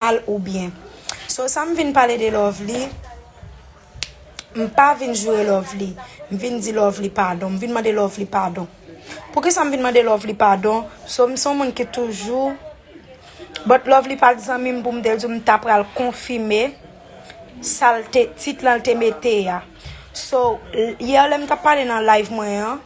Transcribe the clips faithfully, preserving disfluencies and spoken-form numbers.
mal ou byen. So, sa m vin pale de Lovely, m pa vin joure Lovely. M vin di Lovely padon. M vin mande Lovely padon. Poukisa m vin mande Lovely padon? So, m se yon moun ki toujou. But Lovely pa t zanmi m pou m te di w m ta pral konfime sa l te, tit lan l te mete a. So, l- yè lè m t ap pale nan live mwen an,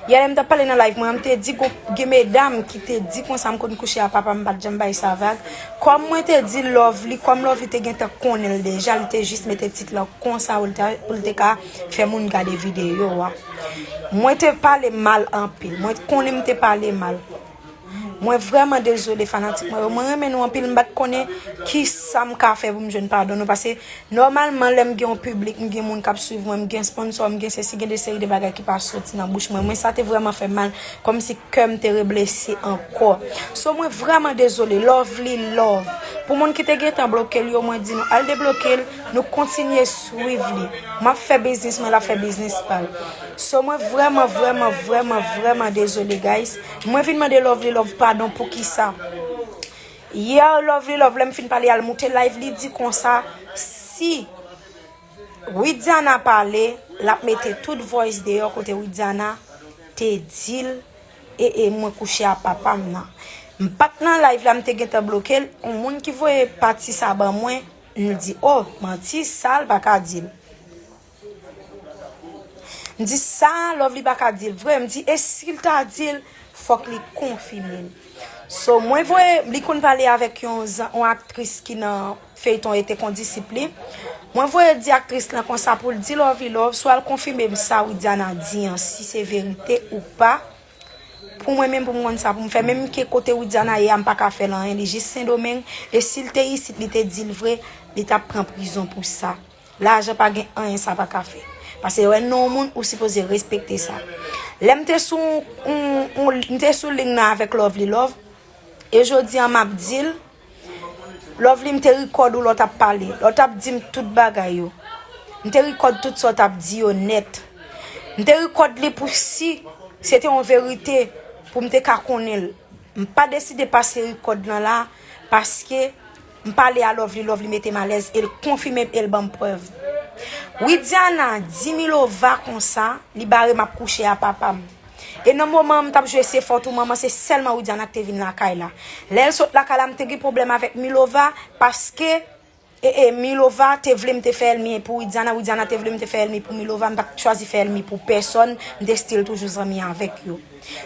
yè lè m t ap pale nan live mwen an, m te di gon- gen medam ki te di konsa m konn kouche a papa m, m pa t janm bay sa vag. Kòm mwen te di Lovely, kòm Lovely te gentan konnen l deja, li te jis mete tit lan konsa pou l ta- pou l te ka fè moun gade videyo a. Mwen te pale mal anpil. Mwen konnen m te pale mal. Mwen vrèman dezole fanatik mwen yo. Mwen renmen nou anpil, m pa t konnen ki sa m ka fè pou m jwenn padon nou. Paske nòmalman lè m gen yon piblik, m gen moun k ap swiv mwen, m gen sponsò, m gen sesi, gen de seri de bagay ki pa soti nan bouch mwen. Mwen sa te vrèman fè m mal, kòmsi kè m te reblese ankò. So mwen vrèman dezole, Lovely love. Pou moun ki te gentan bloke l yo, mwen di nou al debloke l, nou kontinye swiv li. M ap fè biznis mwen, l ap fè biznis pa l. So mwen vrèman, vrèman, vrèman, vrèman dezole, guys. Mwen vin mande Lovely Love padon poukisa. Yè Lovely Love, lè m fin pale a l moute live, li di konsa, si Widiana pale, l ap mete tout voice deyò kote Widiana te di l, e, e mwen kouche a papa m nan. M pa t nan live la, m te gentan bloke l. Yon moun ki voye pati sa ban mwen, m di, o, manti, sa l pa ka di l. M di sa Lovely pa ka di l vre. M di e si l ta di l, fòk li konfime l. So, mwen voye, li konn pale avèk yon, zan- yon aktris ki nan feyton Ete Kondisip li. Mwen voye di aktris lan konsa pou l di Lovely Love, swa l konfime m sa Widiana di an, si se verite ou pa. Pou mwen menm, pou m konn sa pou m fè. Menm ke kote Widiana ye a, m pa ka fè l anyen, li jis Sendomeng. E si l te isit, li te di l vre, li t ap pran prizon pou sa. Lajan pa gen anyen sa pa ka fè. Paske wè non moun ou sipoze respekte sa. Lè m te sou yon, yon, m te sou ligne nan avèk Lovely Love. E jodi an m ap di l, Lovely m te record ou lè w t ap pale. Lè w t ap di m tout bagay yo. M te record tout sa w t ap di yo nèt. M te record li pou si se te yon verite pou m te ka konnen l. M pa deside pase record lan la paske m pale a Lovely, Lovely mete m alèz e l konfime m e l ban m prèv. Widiana di Milova konsa, li bare m ap kouche a papa m. E nan moman an m t ap jwe se fòt ou manman, se sèlman Widiana ki te vin lakay la. Lè l sot lakay la, m te gen pwoblèm avèk Milova paske e, e, Milova te vle m te fè ènmi pou Widiana, Widiana te vle m te fè ènmi pou Milova, m pa t chwazi fè ènmi pou pèsòn, m te still toujou zanmi avèk yo.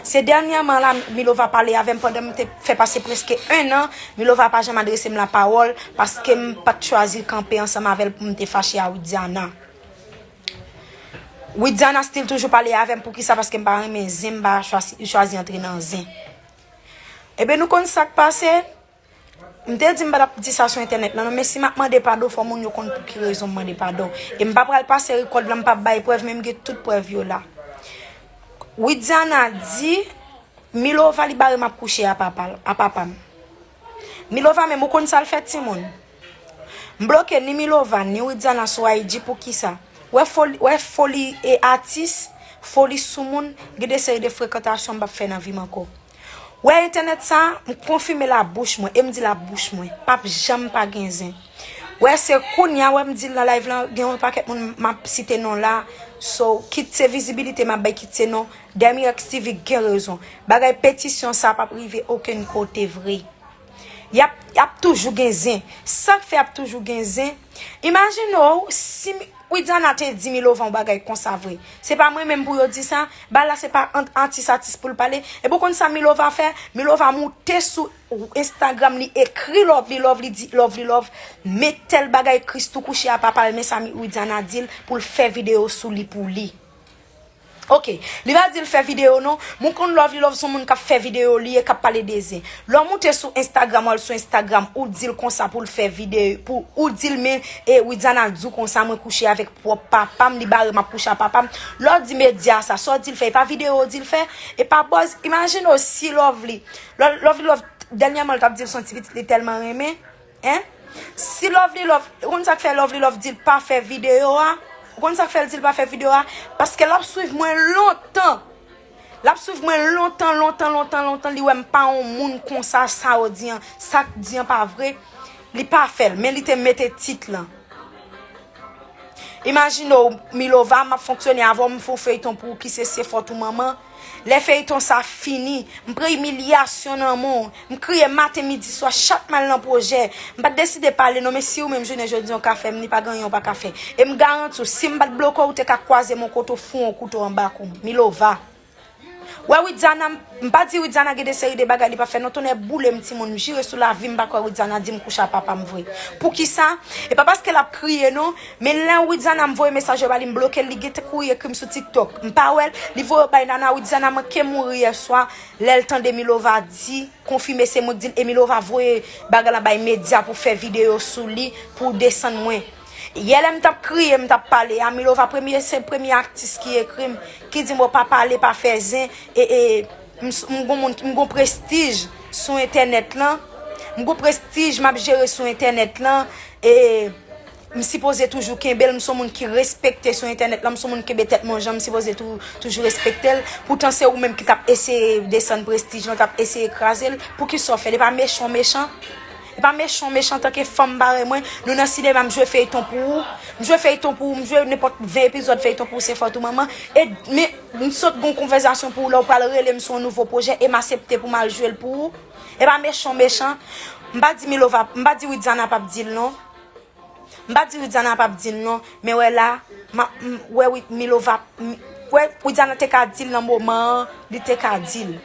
Se dènyèman la, Milova pale avè m pandan m te fè pase prèske en an, Milova pa janm adrese m lapawòl paske m pa t chwazi kanpe ansanm avè l pou m te fache a Widiana. Widiana still toujou pale avè m, poukisa? Paske m pa renmen zen, m pa chwazi, chwazi antre nan zen. Ebyen, nou konn sa k pase? M te di m pa t ap di sa sou entènèt lan non, men si m ap mande padon, fò moun yo konn pou ki rezon m mande padon. E m pa pral pase record lan, m p ap bay prèv, men m gen tout prèv yo la. Widiana di Milova li bare m ap kouche a papa, a papa m. Milova menm, ou konn sa l fè timoun? M bloke ni Milova, ni Widiana sou I G poukisa? Wè foli, wè foli e atis, foli sou moun, gen de seri de frekantasyon m p ap fè nan vi m ankò. Wè entènèt sa, m konfime l a bouch mwen, e m di l a bouch mwen, p ap janm pa gen zen. Wè se kounye a, wè m di l nan live lan, gen yon pakèt moun m ap site non la, so, kit se vizibilite m ap bay, kit se non, Demirex T V gen rezon. Bagay petisyon sa p ap rive okenn kote vre. Y ap, y ap toujou gen zen. Sa k fè y ap toujou gen zen? Imajine w, si Widiana te di Milova yon bagay konsa vre. Se pa mwen menm pou yo di sa. Bagay la se pa ant atis atis pou l pale. Epi w konn sa Milova fè? Milova moute sou Instagram li ekri Lovely Love, li di Lovely Love met tèl bagay Christoo kouche a papa l, men sa Widiana di l pou l fè videyo sou li pou li. Ok, li pa di l fè videyo non, men w konn Lovely Love se yon moun k ap fè videyo li ye, k ap pale de zen. Lè w moute sou Instagram, w al sou Instagram, ou di l konsa pou l fè videyo, pou ou di l men e Widiana di w konsa mwen kouche avèk pwòp papa m, li bare m ap kouche a papa m. Lè w di medya sa, sa w di l fè, e pa videyo w di l fè, e pa buzz. Imajine w si Lovely, Lo- Lovely Love, dènyèman l t ap di l se yon ti pitit li tèlman renmen. Hein? Si Lovely Love, ou konn sa k fè Lovely Love di l pa fè videyo a? Ou konn sa k fè l di l pa fè videyo a? Paske l ap swiv mwen lontan. L ap swiv mwen lontan, lontan, lontan, lontan. Li wè m pa yon moun konsa, sa yo di an, sa k di an pa vre. Li pa fè l, men li te mete tit lan. Imajine w, Milova, m ap fonksyone avè w, m fè yon feyton pou ou ki se Se fòt ou manman. Lè feyton sa fini, m pran imilyasyon nan men w. M kriye maten, midi, swa, chak m al nan pwojè. M pa t deside pale non, men si ou menm jounen jodi an w ka fè m li, pa gen anyen w pa ka fè. E m garanti w, si m pa t bloke w, ou te ka kwaze m yon kote w foure yon kouto anba kou m. Milova. Wè Widiana, m pa di Widiana gen de seri de bagay li pa fè non, tonnè boule m timoun, m jire sou lavi m pa kwè Widiana di m kouche a papa m vre. Poukisa? E pa paske l ap kriye non, men lè Widiana m voye mesaj yo ba li, m bloke l, li gentan kouri ekri m sou TikTok. M pa wè l, li voye yo bay Nana, Widiana manke mouri yè swa, lè l tande Milova di, konfime se mwen k di l, e Milova voye bagay la bay medya pou fè videyo sou li, pou desann mwen. Yè lè m t ap kriye, m t ap pale a Milova, premye, se premye atis ki ekri m, ki di m, "Bon, pa pale, pa fè zen, e, e, m s- m gon moun, m gon prestij sou entènèt lan, m gon prestij m ap jere sou entènèt lan, e m sipoze toujou kenbe l, m se yon moun ki respekte sou entènèt lan, m se yon moun ki kenbe tèt mwen jan m sipoze tou, toujou respekte l, poutan se ou menm ki t ap eseye desann prestij lan, t ap eseye kraze l, poukisa w fè l? E pa mechan w mechan?" E pa mechan, mechan antanke fanm parèy mwen. Nou nan sinema, m jwe feyton pou ou. M jwe feyton pou ou, m jwe nenpòt ven epizòd feyton pou ou, Se fòt ou manman. E, men, m sot gon konvèzasyon pou ou, lè w pral rele m sou yon nouvo pwojè, e m asepte pou m al jwe l pou ou. E pa mechan, mechan. M pa di Milova, m pa di Widiana p ap di l non. M pa di Widiana p ap di l non, men wè la, m ap, m, wè wi, Milova, m, wè Widiana te ka di l nan moman an, li te ka di l.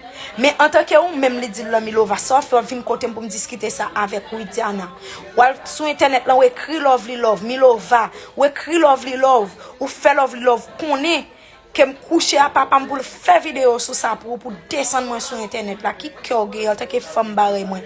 Men antanke ou menm li di l lan Milova, sa w fè w ap vin kote m pou m diskite sa avèk Widiana. W al sou entènèt lan, w ekri Lovely Love, Milova, w ekri Lovely Love, ou fè Lovely Love konnen ke m kouche a papa m pou l fè videyo sou sa pou ou, pou desann mwen sou entènèt la. Ki kè w gen antanke fanm parèy mwen?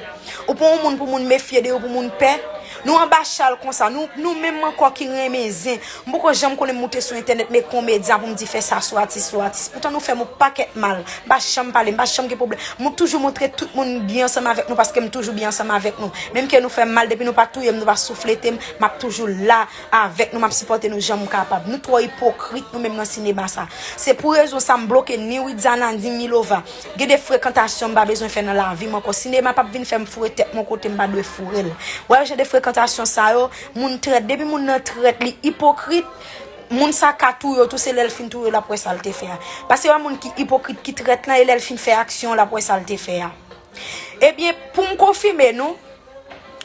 Ou pa yon moun pou moun mefye de ou, pou moun pè. Nou anba chal konsa, nou, nou menm ankò ki renmen zen. M poko janm konnen m moute sou entènèt, men kon medya pou m di fè sa sou atis, sou atis. Poutan nou fè m yon pakèt mal. M pa janm pale, m pa janm gen pwoblèm. M toujou montre tout moun byen ansanm avèk nou paske m toujou byen ansanm avèk nou. Menm ke nou fè m mal, depi nou pa touye m, nou pa souflete m, m ap toujou la avèk nou, m ap sipòte nou jan m kapab. Nou twò ipokrit nou menm nan sinema sa. Se pou rezon sa m bloke ni Widiana ni Milova. Gen de frekantasyon m pa bezwen fè nan lavi m ankò. Sinema p ap vin fè m foure tèt mwen kote m pa dwe foure l. Wè jan de frekantasyon sa yo, moun trèt. Depi moun nan trèt, li ipokrit, moun sa ka touye w tou, se lè l fin touye w l ap wè sa l te fè a. Paske wè moun ki ipokrit, ki trèt lan, e lè l fin fè aksyon, l ap wè sa l te fè a. Ebyen, pou m konfime nou,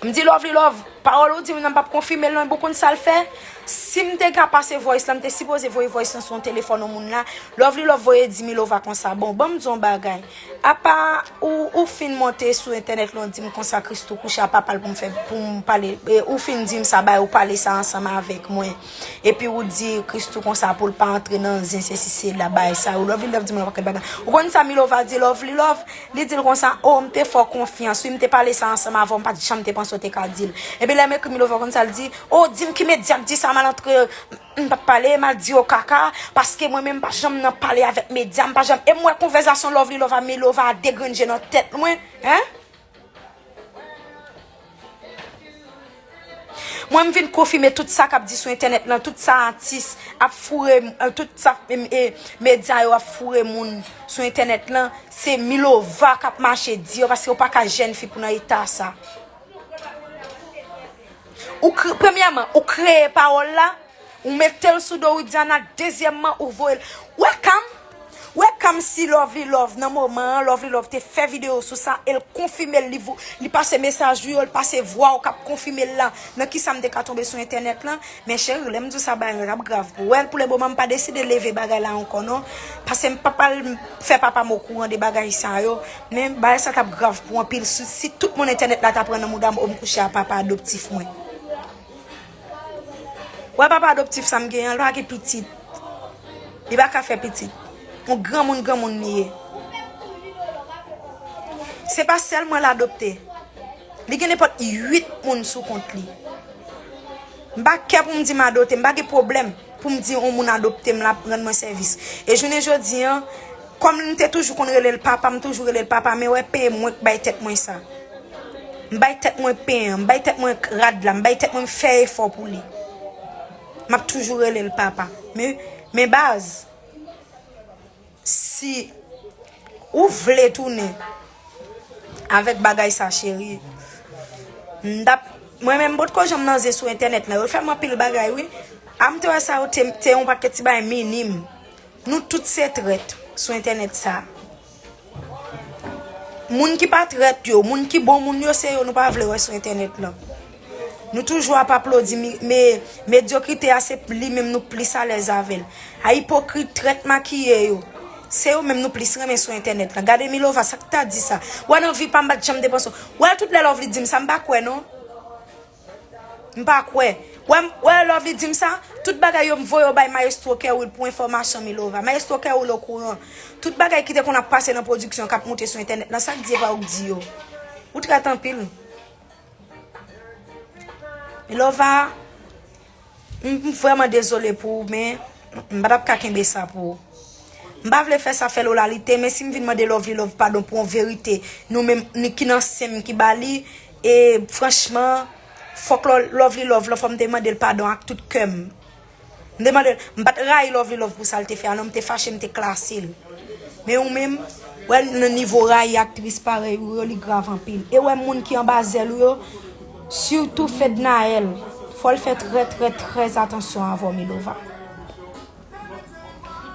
m di Lovely Love, pawòl ou di m nan m p ap konfime l non, bon konn sa l fè? Si m te ka pase voice lan, m te sipoze voye voice lan sou yon telefòn yon moun la. Lovely Love voye di Milova konsa, bon, ban m di yon bagay. Apa ou, ou fin monte sou entènèt lan, ou di m konsa Christoo kouche a papa l pou m fè, pou m pale, e, ou fin di m sa, bay ou pale sa ansanm avèk mwen. Epi ou di Christoo konsa pou l pa antre nan zen, se si se la, bay sa yo. Lovely Love di m yon pakèt bagay. Ou konn sa Milova di Lovely Love? Li di l konsa, o, m te fè w konfyans, wi, m te pale sa ansanm avè w, m pa t janm te panse w te ka di l. Epi lè m ekri Milova konsa, l di, o, di m ki medya k di sa, m al antre, m p ap pale, m al di yo kaka, paske mwen menm m pa janm nan pale avèk medya, m pa janm, e m wè konvèzasyon Lovely Love a Milova a degrenn je nan tèt mwen, en? Mwen, m vin konfime tout sa k ap di sou entènèt lan, tout sa atis ap foure, eh, tout sa, em, eh, medya yo ap foure moun sou entènèt lan, se Milova k ap mache di yo, paske yo pa ka jèn fi pou nan eta sa. Ou kre-, premyèman, ou kreye pawòl la, ou mete l sou do Widiana, dezyèmman, ou voye l. Wè Cam, wè Cam si Lovely Love, nan moman an, Lovely Love te fè videyo sou sa, e l konfime l, li vo-, li pase mesaj ou yo, l pase vwa w k ap konfime l la, nan kisa m te ka tonbe sou entènèt lan. Men cheri, lè m di w sa, bagay la t ap grav pou ou. Wè, pou le moman, m pa deside leve bagay la ankò, non. Paske m pa pral fè papa m okouran de bagay sa yo. Men bagay sa t ap grav pou anpil. Si, si tout moun entènèt la ta pran nan mouda m, o m kouche a papa adoptif mwen. Wè papa adoptif sa m gen an, li pa gen pitit. Li pa ka fè pitit. Yon granmoun, granmoun li ye. Se pa sèl mwen l adopte. Li gen nenpòt uit moun sou kont li. M pa kè pou m di m adopte, m pa gen pwoblèm pou m di yon moun adopte m, l ap rann mwen sèvis. E jounen jodi an, kòm m te toujou konn rele l papa, m toujou rele l papa, men wè, peye mwen k bay tèt mwen sa. M bay tèt mwen pen an, m bay tèt mwen rad la, m bay tèt mwen, m fè efò pou li. M ap toujou rele l papa. Men, men baz, si Ou vle tounen avèk bagay sa, cheri. M t ap, mwen menm, m potko janm nan zen sou entènèt nan. Yo fè m anpil bagay, wi. A m te wè sa yo te, te yon pakèt ti bagay minim. Nou tout se trèt sou entènèt sa. Moun ki pa trèt yo, moun ki bon moun yo, se yo nou pa vle wè sou entènèt lan. Nou toujou ap aplodi mi- me- medyokrite a, se li menm nou plis alèz avè l. A ipokrit, trèt, makiye yo, se yo menm nou plis renmen sou entènèt lan. Gade Milova, sa k ta di sa? Wè nan vi pa m pa t janm te panse. Wè tout lè Lovely di m sa, m pa kwè non. M pa kwè. Wè, m- wè Lovely di m sa, tout bagay yo m voye yo bay Maestro Kerwill pou enfòmasyon Milova. Maestro Kerwill okouran. Tout bagay ki te konn ap pase nan pwodiksyon k ap moute sou entènèt lan, sa k di e pa ou k di yo. Ou trèt anpil. Milova, m, m vrèman dezole pou ou, men m pa t ap ka kenbe sa pou ou. M pa vle fè sa fè lolalite, men si m vin mande Lovely Love padon pou yon verite, nou menm, ni ki nan sen m ki ba li, e franchman, fòk Lo- Lovely Love, fò m te mande l padon ak tout kè m. M te mande l, m pa t rayi Lovely Love pou sa l te fè a, non, m te fache, m te klase l. Men ou menm, wè nan nivo rayi aktris parèy ou yo, li grav anpil. E wè moun ki anba zèl ou yo, sitou Fednaelle, fò l fè trè, trè, trè atansyon avè w, Milova.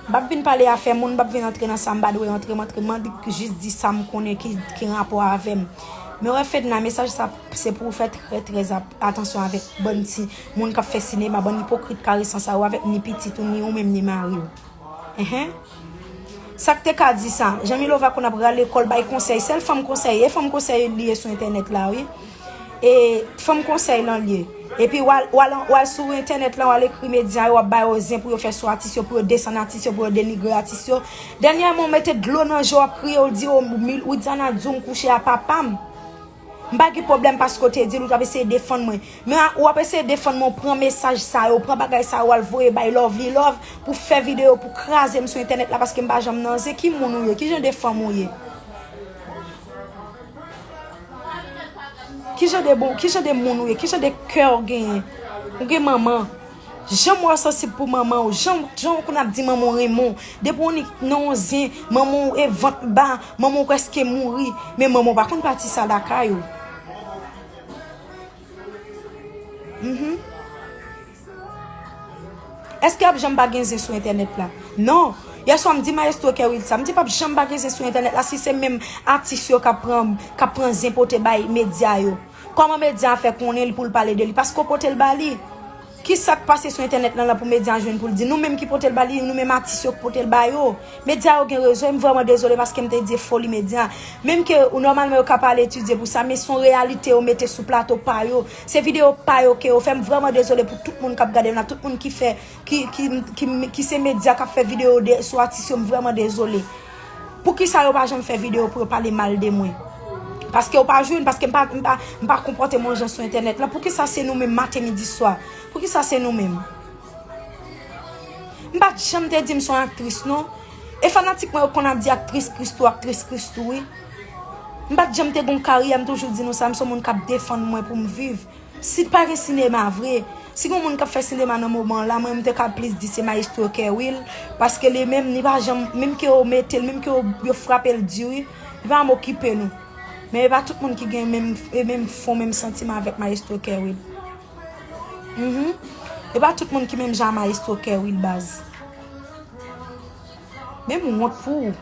M p ap vin pale afè moun, m p ap vin antre nan sa m pa dwe antre, m antre, m annik jis di sa m konnen ki, ki rapò avè m. Men wè Fedna, mesaj sa se pou w fè trè, trè ap- atansyon avèk bann ti moun k ap fè sinema, bann ipokrit karesan sa yo avèk ni pitit ou, ni ou menm, ni mari w. Enhen. Sa k te ka di sa? Jan Milova konn ap rale kò l bay konsèy, sèl fanm konsèy, e fanm konsèy li ye sou entènèt la, wi. E fanm konsèy lan l ye. Epi w al, w al, w al sou entènèt lan, w al ekri medya yo, w ap ba yo zen pou yo fè sou atis yo, pou yo desann atis yo, pou yo denigre atis yo. Dènyèman, w mete dlo nan je w, w ap kriye, w di, "O, Mil- Widiana di w m kouche a papa m." M pa gen pwoblèm paske w te di l, ou t ap eseye defann mwen. Men a- w ap eseye defann mwen, w pran mesaj sa yo, w pran bagay sa yo, w al voye bay Lovely Love pou fè videyo, pou kraze m sou entènèt la paske m pa janm nan zen. Ki moun ou ye? Ki jan de fanm ou ye? Ki jan de bon, ki jan de moun ou ye? Ki jan de kè w genyen? Ou gen manman. Jan w sansib pou manman w, jan, jan w konn ap di manman w renmen w. Depi w ni nan yon zen, manman w e vant ba, manman w prèske mouri. Men manman w pa konn pati sa lakay ou. Mhm. Èske ap janm pa gen zen sou entènèt la? Non. Yèswa m di Maestro Kerwill sa. M di p ap janm pa gen zen sou entènèt la si se menm atis yo k ap pran, k ap pran zen pote bay medya yo. Kòman medya a fè konnen l pou l pale de li? Paske w pote l ba li. Ki sa k pase sou entènèt lan la pou medya a jwenn pou l di? Nou menm ki pote l ba li, nou menm atis yo k pote l ba yo. Medya yo gen rezo, e m vrèman dezole paske m te di e foli medya. Menm ke ou nòmalman yo ka pa al etidye pou sa, men se yon reyalite yo mete sou plato pa yo. Se videyo pa yo ke yo fè. M vrèman dezole pou tout moun k ap gade m la, tout moun ki fè, ki, ki, ki, ki se medya k ap fè videyo de, sou atis yo, m vrèman dezole. Poukisa yo pa janm fè videyo pou yo pale mal de mwen? Paske yo pa jwenn, paske m pa, m pa, m pa konpòte m yon jan sou entènèt lan. Poukisa se nou menm maten, midi, swa? Poukisa se nou menm? M pa t janm te di m se yon aktris, non. E fanatik mwen yo konn ap di aktris Christoo, aktris Christoo, wi. M pa t janm te gon karyè, m toujou di nou sa, m se yon moun k ap defann mwen pou m viv. Si t pa gen sinema vre, si gon moun k ap fè sinema nan moman la, mwen, m te ka plis di se Maestro Kerwill, paske li menm, li pa janm, menm ke yo mete l, menm ke yo, yo frape l di, wi, li pa janm okipe nou. Men e pa tout moun ki gen menm, e menm fon, menm santiman avèk Maestro Kerwill. Mhm. E pa tout moun ki menm jan a Maestro Kerwill, baz. Men m wont pou ou.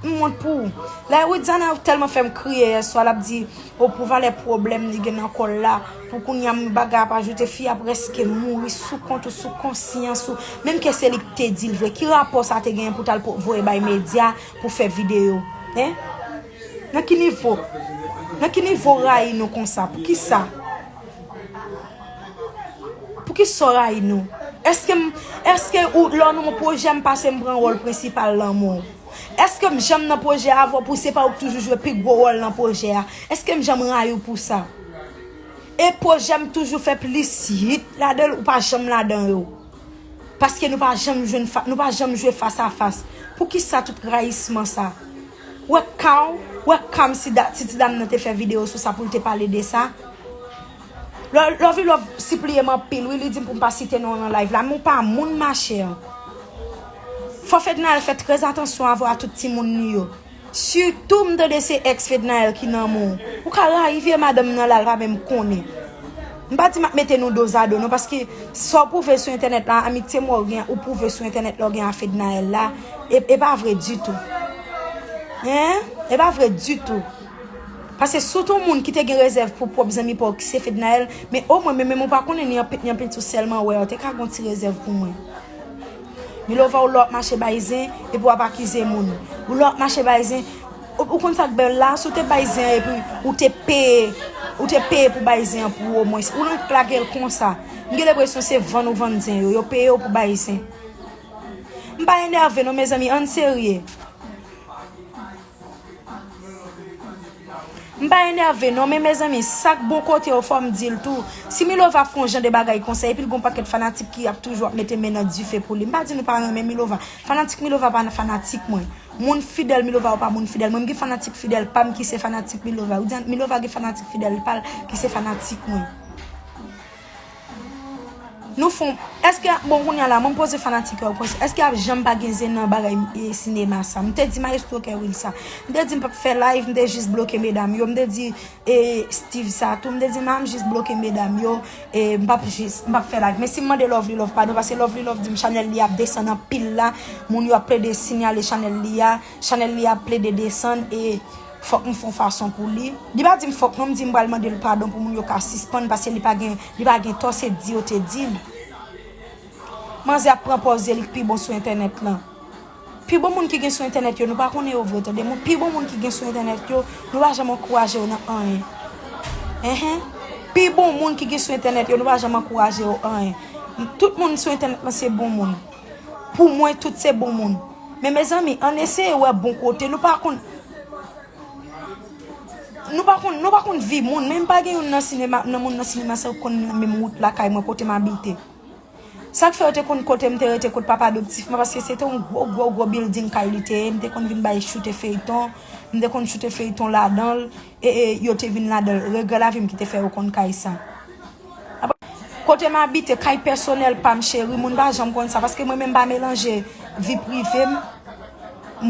M wont pou ou. Lè Widiana tèlman fè m kriye yèswa, l ap di, o, pou valè pwoblèm li gen nan kò l la, pou kounye a m bagay ap ajoute, fi a prèske mouri sou kont ou, sou konsyans ou. Menm ke se li ki te di l vre, ki rapò sa te genyen pou t al po- voye bay medya pou fè videyo? Hein? Nan ki nivo? Nan ki nivo rayi nou konsa? Poukisa? Poukisa w rayi nou? Èske m, èske ou, lè w nan yon pwojè, m pase m pran wòl prensipal lanmou? Èske m janm nan pwojè avè w pou se pa ou k toujou jwe pi gwo wòl nan pwojè a? Èske m janm rayi w pou sa? E pwojè m toujou fè plis hit ladan l, ou pa janm ladan yo? Paske nou pa janm jwenn fa- nou pa janm jwe fas a fas. Poukisa tout rayisman sa? Wè ka w, wè ka m si da- si ti dam nan te fè videyo sou sa pou l te pale de sa? Lo- Lovely Love sipliye m anpil, wi, li di m pou m pa site non w nan live la, men w pa moun, machè. Fò Fednaelle fè trè atansyon avè w a tout timoun li yo. Sitou m tande se ex Fednaelle ki nan men w. Ou ka rayi vye madanm nan la, l pa menm konnen. M pa di m ap mete nou dozado non, paske sa w pwouve sou entènèt la, amitye mwen w gen, ou pwouve sou entènèt la w gen a Fednaelle la, e, e pa vre ditou. Hein? E pa vre ditou. Paske si w te yon moun ki te gen rezèv pou pwòp zanmi pa w ki se Fednaelle, men omwen, men, men ou pa konnen ni anpit, ni anpit sou sèlman wè, ou te ka gen yon ti rezèv pou mwen. Milova, ou lè w ap mache bay zen, epi w ap akize moun. Ou lè w ap mache bay zen, ou, ou konn sa k bèl la, si w te bay zen an, epi ou te peye, ou te peye pou bay zen an pou ou omwen, ou renk lage l konsa. M gen lenpresyon se vann ou vann zen yo, yo peye w pou bay zen. M pa enève non, mezanmi, ann serye. M pa enève non, men mezanmi, sa k bon kote yo, fò m di l tou. Si Milova fè yon jan de bagay konsa, epi l gen yon pakèt fanatik ki ap toujou ap mete men nan dife pou li. M pa di nou pa renmen Milova. Fanatik Milova pa fanatik mwen. Moun fidèl Milova yo pa moun fidèl mwen. M gen fanatik fidèl pa m ki se fanatik Milova. Ou di Milova gen fanatik fidèl pa l ki se fanatik mwen. Nou fon, èske, bon, kounye a la, mwen poze fanatik yo, èske ap janm pa gen zen nan bagay, e, sinema sa? M te di Maestro Kerwil sa. M te di m p ap fè live, m te jis bloke medam yo. M te di, e, Steve sa tou. M te di, m a, m jis bloke medam yo, e, m p ap jis, m p ap fè live. Men si m mande Lovely Love padon, paske Lovely Love di m chanèl li ap desann anpil la, moun yo ap plede sinyale chanèl li a, chanèl li ap plede desann, e, fòk m fè yon fason pou li. Li pa di m fòk non, m di m pral mande l padon pou moun yo ka sispann, paske li pa gen, li pa gen tò, se di yo te di l. Manzè ap pran pòz li k pi bon sou entènèt lan. Pi bon moun ki gen sou entènèt yo, nou pa konnen yo vre, tande. Moun, pi bon moun ki gen sou entènèt yo, nou pa janm ankouraje yo nan anyen. Enhen. Pi bon moun ki gen sou entènèt yo, nou pa janm ankouraje yo anyen. Tout moun sou entènèt lan se bon moun. Pou mwen, tout se bon moun. Men mezanmi, ann eseye wè bon kote. Nou pa konn, nou pa konn, nou pa konn vi moun. Men m pa gen youn nan sinema, nan moun nan sinema sa yo konn menm wout lakay mwen kote m abite. Sa k fè yo te konn kote m te rete kot papa adoptif mwen, paske se te yon gwo, gwo, gwo bilding kay li te ye. M te konn vin bay choute feyton. M te konn choute feyton ladan l. E, e, yo te vin ladan l. Regrè lavi m ki te fè yo konn kay sa. Kote m abite, kay pèsonèl pa m, cheri, moun pa janm konn sa, paske mwen menm m pa melanje vi prive m,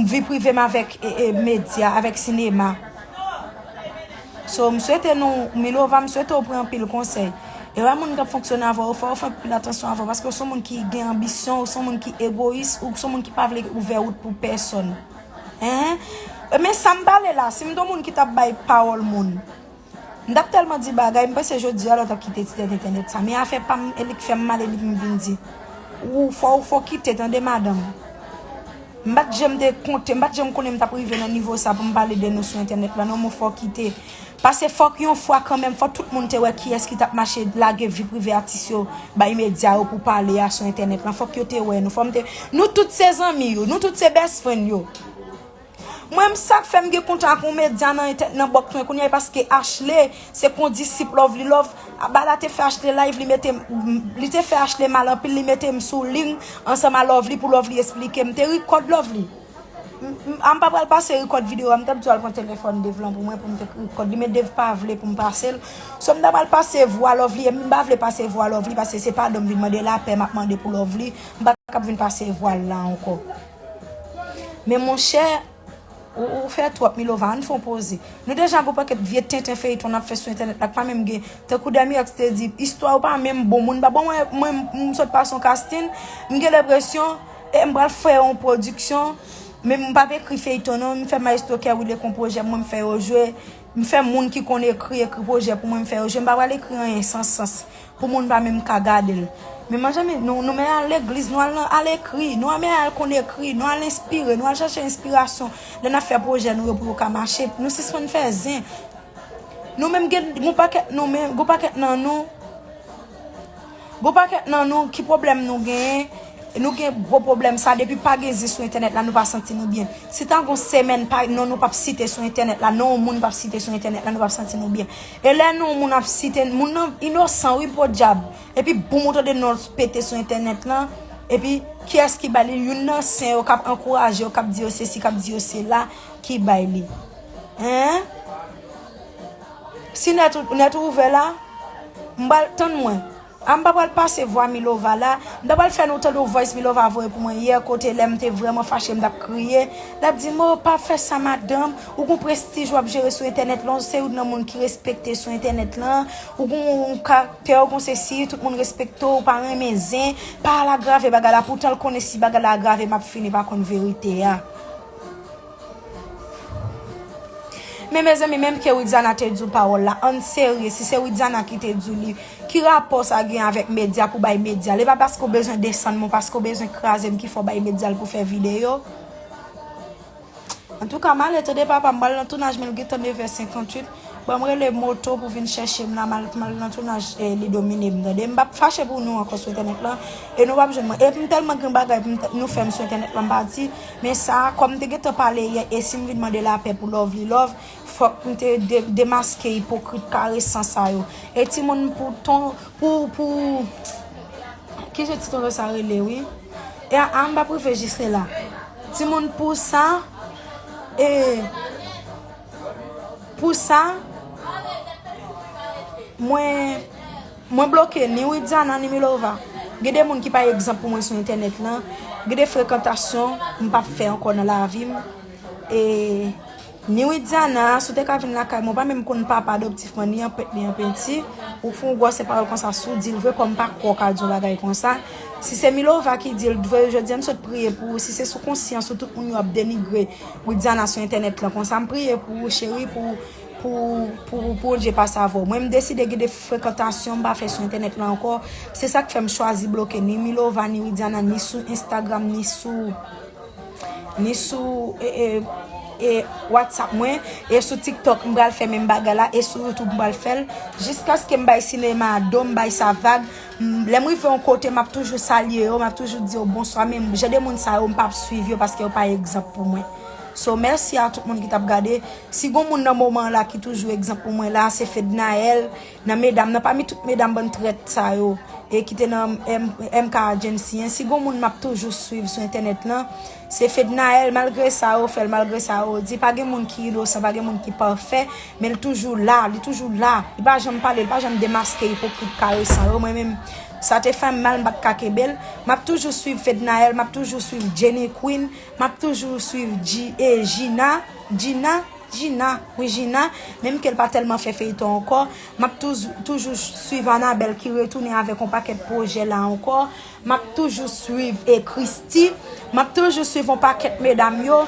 vi prive m avèk, e, e, medya, avèk sinema. So, m swete nou, Milova, m swete w pran anpil konsèy. E wè moun k ap fonksyone avè w, fò w fè anpil atansyon avè w, paske w se yon moun ki gen anbisyon, w se yon moun ki egoyis, ou se yon moun ki pa vle ouvè wout pou pèsonn. Hein? Men sa m pale la, si m te yon moun ki t ap bay pawòl moun, m t ap tèlman di bagay, m panse jodi a lòt ap kite ti tèt entènèt sa. Men afè pa m, e li k fè m mal, e li pou m vin di. Ou fò, ou fò kite, tande, madanm. M pa t janm te konte, m pa t janm konnen m t ap rive nan nivo sa pou m pale de nou sou entènèt la. Non, men fò kite. Paske fòk yon fwa kanmenm, fòk tout moun te wè kiyès ki t ap mache lage vi prive atis yo bay medya yo pou pale a sou entènèt lan. Fòk yo te wè nou. Fò m te, nou tout se zanmi yo, nou tout se best friend yo. Mwen, m sa k fè m gen kontra ak yon medya nan entè-, nan bòks mwen kounye a, e paske Ashley se kondisip Lovely Love. Bala te fè Ashley live, li mete m, li te fè Ashley mal anpil, li mete m sou liy ansanm a Lovely pou Lovely esplike m. M te rikòd Lovely. M, m, a m pa pral pase rikòd videyo a, m t ap di w al pran telefòn Dave lan pou mwen pou m te rikòd li, men Dave pa vle pou m pase l. So, m ta pral pase vwa Lovely, e m pa vle pase vwa Lovely, paske se padon m vin mande, lapè m ap mande pou Lovely. M pa ka ap vin pase vwa l la ankò. Men monchè, ou, ou fè twòp, Milova, ann fè yon poze. Nou deja gon pakèt vye tenten feyton n ap fè sou entènèt la, k pa menm gen, tankou Dèmi Èks te di, istwa yo pa menm bon, moun pa bon, mwen, mwen, m sot pase yon casting, m gen lenpresyon, e m pral fè yon pwodiksyon, men m p ap ekri feyton non, m fè Maestro Kerwil ekri yon pwojè pou mwen, m fè yo jwe, m fè moun ki konn ekri, ekri pwojè pou mwen, m fè yo jwe, m pa pral ekri anyen san sans. Pou moun pa menm ka gade l. Men manzè, nou, nou men al legliz, nou al nan, al ekri, nou men al konn ekri, nou al enspire, nou al chache enspirasyon. Lè n ap fè pwojè nou yo pou yo ka mache, nou sispann fè zen. Nou menm gen, gon pakèt nou menm, gon pakèt nan nou, gon pakèt nan nou, ki pwoblèm nou genyen? Nou gen gwo pwoblèm sa, depi pa gen zen sou entènèt la, nou pa santi nou byen. Si ta gon semèn pa, non nou p ap site sou entènèt la, non yon moun p ap site sou entènèt la, nou p ap santi nou byen. E lè non yon moun ap site, moun nan inosan wi, podyab. Epi boum, ou tande non l pete sou entènèt lan. Epi kiyès ki bay li? Youn nan sen yo k ap ankouraje yo, k ap di yo sesi, k ap di yo sela, ki bay li. Hein? Si nèt ou, nèt ou ouvè la, m pral tann mwen. A, m pa pral pase vwa Milova la. M ta pral fè nou tande yon voice Milova voye pou mwen yè, kote lè m te vrèman fache, m t ap kriye. L ap di m, "O, pa fè sa, madanm. Ou gon prestij w ap jere sou entènèt lan. Ou se youn nan moun ki respekte sou entènèt lan. Ou gon kaktè, ou gon sesi, tout moun respekte w, ou pa renmen zen. Pa al agrave bagay la." Poutan l konnen si bagay la agrave, m ap fini pa konn verite a. Men mezanmi, menm ke Widiana te di w pawòl la, ann serye, si se Widiana ki te di w li, ki rapò sa gen avèk medya pou bay medya l? E pa paske w bezwen desann mwen, paske w bezwen kraze m ki fè w bay medya l pou fè videyo? Antouka, m ale tande papa, m pral nan tounaj, men l gentan nèf è senkanntuit. Ban m rele moto pou vin chèche m la, m al, m al nan tounaj, eh, li domine m, tande. M p ap fache pou nou ankò sou entènèt lan, e nou p ap jwenn mwen. E m tèlman gen bagay pou m t-, nou fè m sou entènèt lan, m pa di. Men sa, kòm m te gentan pale yè, e si m vin mande lapè pou love li love, fòk m te de-, demaske ipokrit karesan sa yo. E timoun pou ton, pou, pou, ki jan ti tonton sa rele, wi? E a, a, m p ap rive jis la. Timoun pou sa, e, pou sa, mwen, mwen bloke ni Widiana, ni Milova. Gen de moun ki pa egzanp pou mwen sou entènèt lan. Gen de frekantasyon m p ap fè ankò nan lavi m. E ni Widiana, si w te ka vin lakay mwen, w pa menm konn papa adoptif mwen, ni an pent, ni an penti. Ou fè yon gwòsè pawòl konsa, si w di l vre, kòm m pa kwè w ka di yon bagay konsa. Si se Milova ki di l vre, jodi a m sot priye pou ou. Si se sou konsyans ou, tout moun yo ap denigre Widiana sou entènèt lan konsa, m priye pou ou, cheri, pou, pou, pou, pou Bondye pase avè w. Mwen, m deside gen de frekantasyon m pa fè sou entènèt lan ankò. Se sa k fè m chwazi bloke ni Milova, ni Widiana, ni sou Instagram, ni sou, ni sou, e, e, e, WhatsApp mwen, e sou TikTok, m pral fè menm bagay la, e sou YouTube, m pral fè l, jiskaske m bay sinema a do, m bay sa vag. M, lè m rive yon kote, m ap toujou salye yo, m ap toujou di yo bonswa, men jan de moun sa yo, m p ap swiv yo paske yo pa egzanp pou mwen. So, mèsi a tout moun ki t ap gade. Si gon moun nan moman an la ki toujou egzanp pou mwen la, se Fednaelle, nan medam, nan pami tout medam bann trèt sa yo, e ki te nan M-, M K Agency an. Si gon moun m ap toujou swiv sou entènèt lan, se Fednaelle, malgre sa yo fè l, malgre sa yo di, pa gen moun ki inosan, pa gen moun ki pafè, men l toujou la, li toujou la. Li pa janm pale, li pa janm demaske ipokrit karesan yo. Mwen menm, sa te fè m mal, m pa t ka kenbe l. M ap toujou swiv Fednaelle, m ap toujou swiv Jenny Queen, m ap toujou swiv G-, e, Gina, Gina, Gina, wi, Gina, menm ke l pa tèlman fè feyton ankò, m ap touz-, toujou swiv Anabelle ki retounen avèk yon pakèt pwojè la ankò. M ap toujou swiv, e, Christie. M ap toujou swiv yon pakèt medam yo.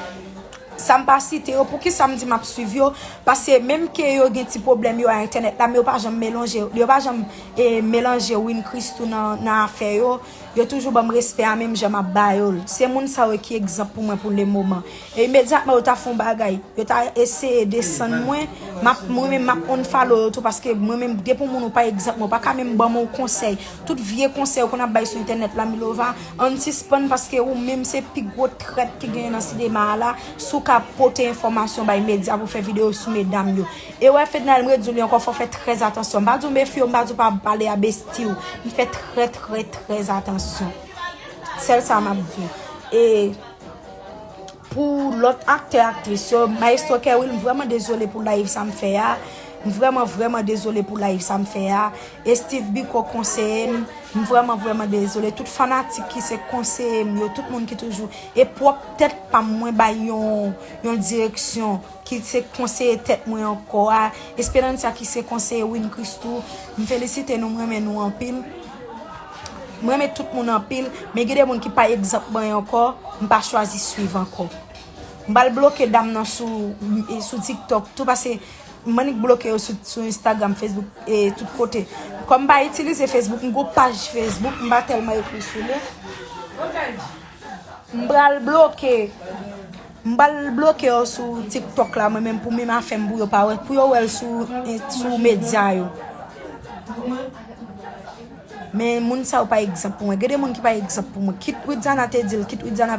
Sa m pa site yo, poukisa m di m ap swiv yo? Paske menm ke yo gen ti pwoblèm yo a entènèt la, men yo pa janm melanje, yo pa janm, e, melanje Win Christou nan, nan afè yo. Yo toujou ban m respè a menm jan m ap ba yo l. Se moun sa yo ki egzanp pou mwen pou lemoman. E imedyatman yo ta fè yon bagay, yo ta eseye desann mwen, m ap, mwen menm m ap unfollow yo tou, paske mwen menm depi yon moun ou pa egzanp mwen, ou pa ka menm ban m yon konsèy. Tout vye konsèy ou konn ap bay sou entènèt la, Milova, ann sispann, paske ou menm se pi gwo trèt ki genyen nan sinema a la. Si w ka pote enfòmasyon bay medya pou fè videyo sou medam yo. E wè, Fednaelle, m redi w li ankò, fò w fè trè atansyon. M pa di w mefye w, m pa di w pa pale a besti w. M fè trè, trè, trè atansyon. Sèl sa m ap di w. E pou lòt aktè, aktris yo, Maestro Kerwil, m vrèman dezole pou live sa m fè a. M vrèman, vrèman dezole pou live sa m fè a. E Steve Biko konseye m. M vrèman, vrèman dezole. Tout fanatik ki se konseye m yo, tout moun ki toujou, e pwòp tèt pa m, mwen bay yon, yon direksyon ki se konseye tèt mwen ankò a. Esperanza ki se konseye Win Christou. M felisite nou, m renmen nou anpil. M renmen tout moun anpil, men gen de moun ki pa egzanp mwen ankò, m pa chwazi swiv ankò. M pral bloke dam nan sou, sou TikTok tou, paske m annik bloke yo sou, sou Instagram, Facebook, e tout kote. Kòm m pa itilize Facebook, m gon paj Facebook, m pa tèlman ekri sou li. M pral bloke, m pral bloke yo sou TikTok la, mwen menm pou menm afè m pou yo pa wè, pou yo wè l sou, sou medya yo. Men moun sa yo pa egzanp pou mwen. Gen de moun ki pa egzanp pou mwen. Kit Widiana te di l, kit Widiana pa